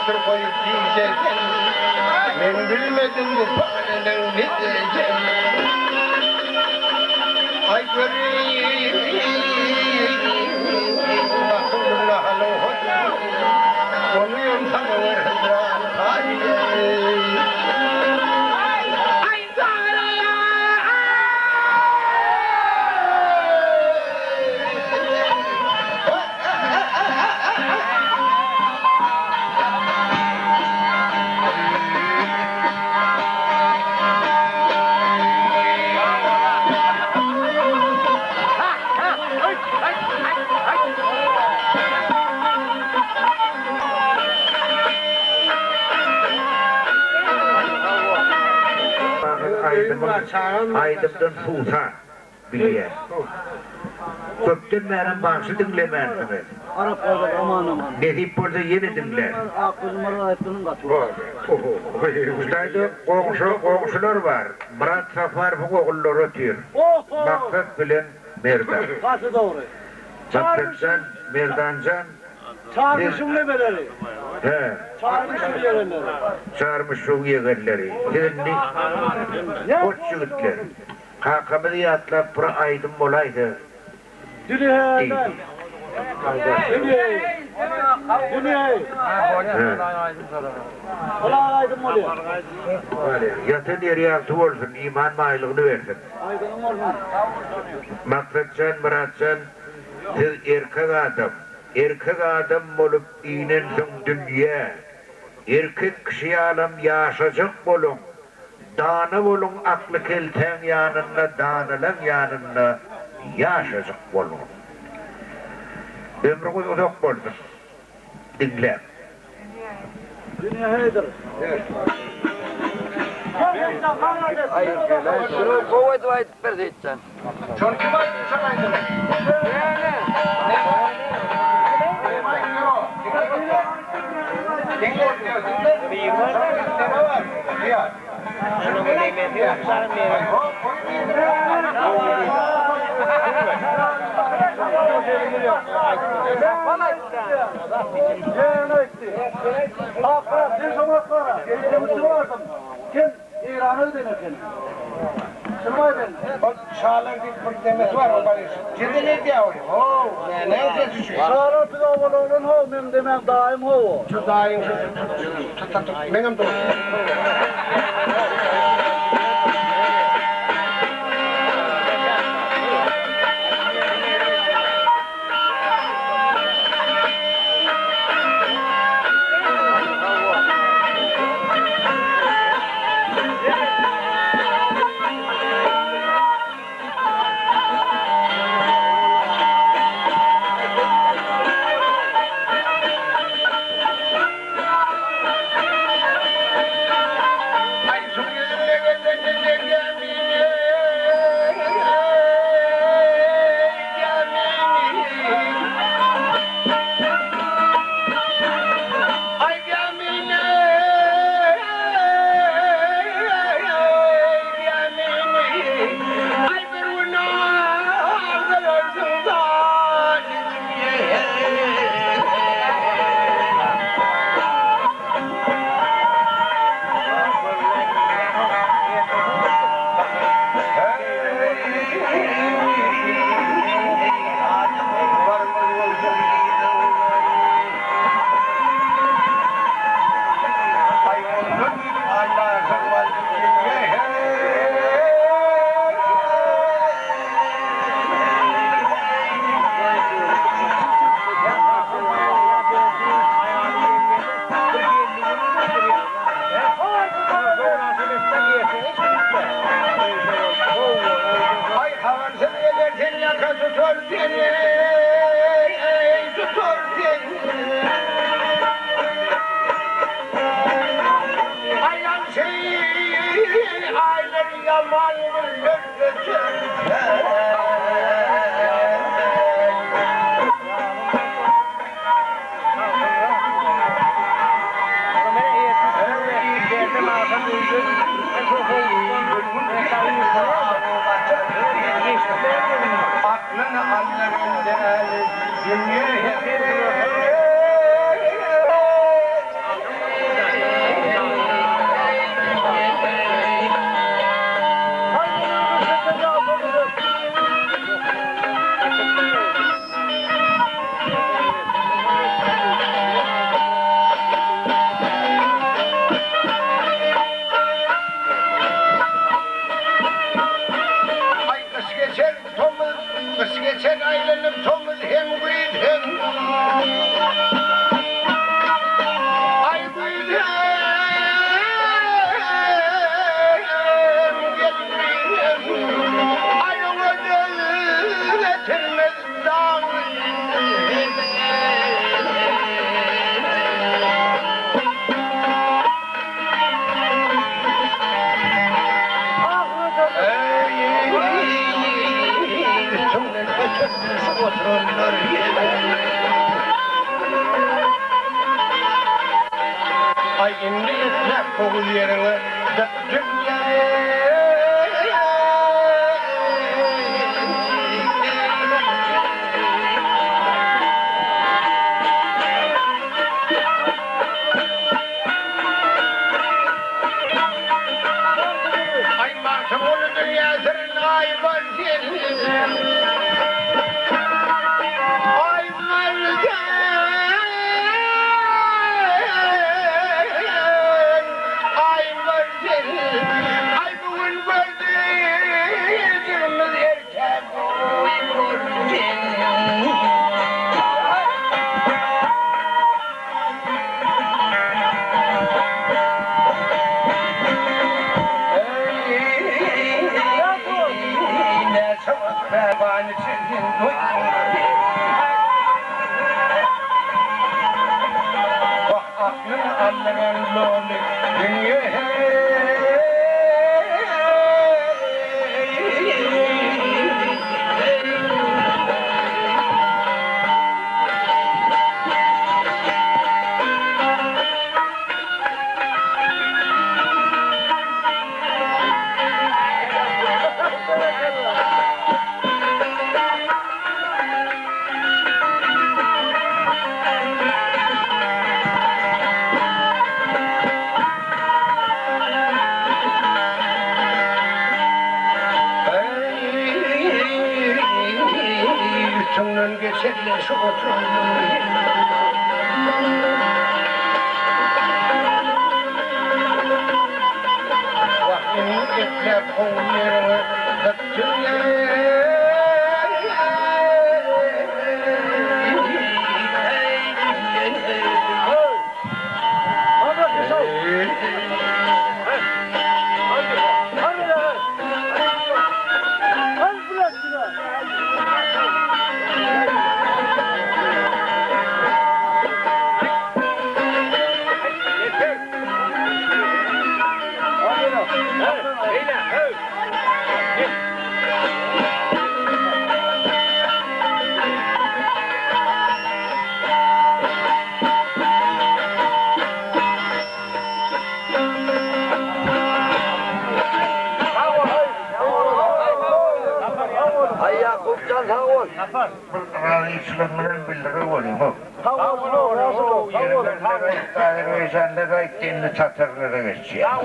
Götür goýup diýjegin. Men bilmedim bu päliniň ne diýjegin. Aý göreýin Akyl nahalyň hojaýyn. Onuyam saňa berseň taýyn. Aý Aýdymyň aýdymdan suwsan bilýän. Köpden bärem bagşy diňlemänsiňiz. Nesip bolsa ýene diňläris. Şutaýda goňşy goňşular bar. Myrat Saparowyň ogullary otyr. Maksat bilen Merdan. Maksatjan, Merdanjan Çarmyşyň nebeleri. Hä. Çarmyşyň ýegenleri. Çarmyşyň ýegenleri. Siz indi goç ýigitler. Kakamyzy ýatlap bir aýdym bolaýsa diýdi. Bolýar. Ýatan ýeri ýagty bolsun, iman baýlygyny bersin. Maksatjan, Myratjan, siz erkek adam. Erkek adam bolup inensiň dünýä, Erkek kişi ýalam ýaşajak boluň, Dana boluň akly keltäň ýanynda Danalaň ýanynda ýaşajyk boluň. Ömrüňiz uzak bolsun. Diňläň. Dünýe heýdir. Şuny gowy edip aýdyp ber Seýitjan. Şony kim aýtdy şol aýdymy? Sen şoňa gara. Sen Eýrana giden ekeniň. Şuny aýdaýyn. Ol Şalar diýip bir demesi bar, o baryş. Jedel edýär ol. How, näme sesi şu? Şalar biz obaly oglan how, meň demän daýym how o. Şu daýyň şu tut tut tut meňem dostum. Aý suw ýüzünde gezeje gämini, gämini. Aý gämini, gämini. Aý bir gün agzalarsyň zalymy. Aý habarsyz geler sen ýaka tutar seni, eý tutar seni. Aýlanşy aýlar ýaman günler geçer. Aklyny allar elden dünýe. geçer tomus, gyş geçer aýlanyp tomus hem güýz hem. Aý güýz hem, gel güýz hem. Aý oňa döz getirmez dag hem. Üstüňden ötürmüş oturanlar Aý indi isläp oguz ýeriňe dyk dünýä. Aý Magtymguly dünýä syryn aý bar sen. Aý bar sen. Aý bar sen. Aý bu gün gördügimiz ertä goý bor sen. Üstüňden geçenler şu oturanlar. Wah, indi epläp gowy ýeriňe Aý Ýakup jan sag bol. Bir razyçylygyň bilen bildirip bolýar. Sag bol, sag bol. Azerbaýjanda gaýtdy, indi tatarlara geçýär.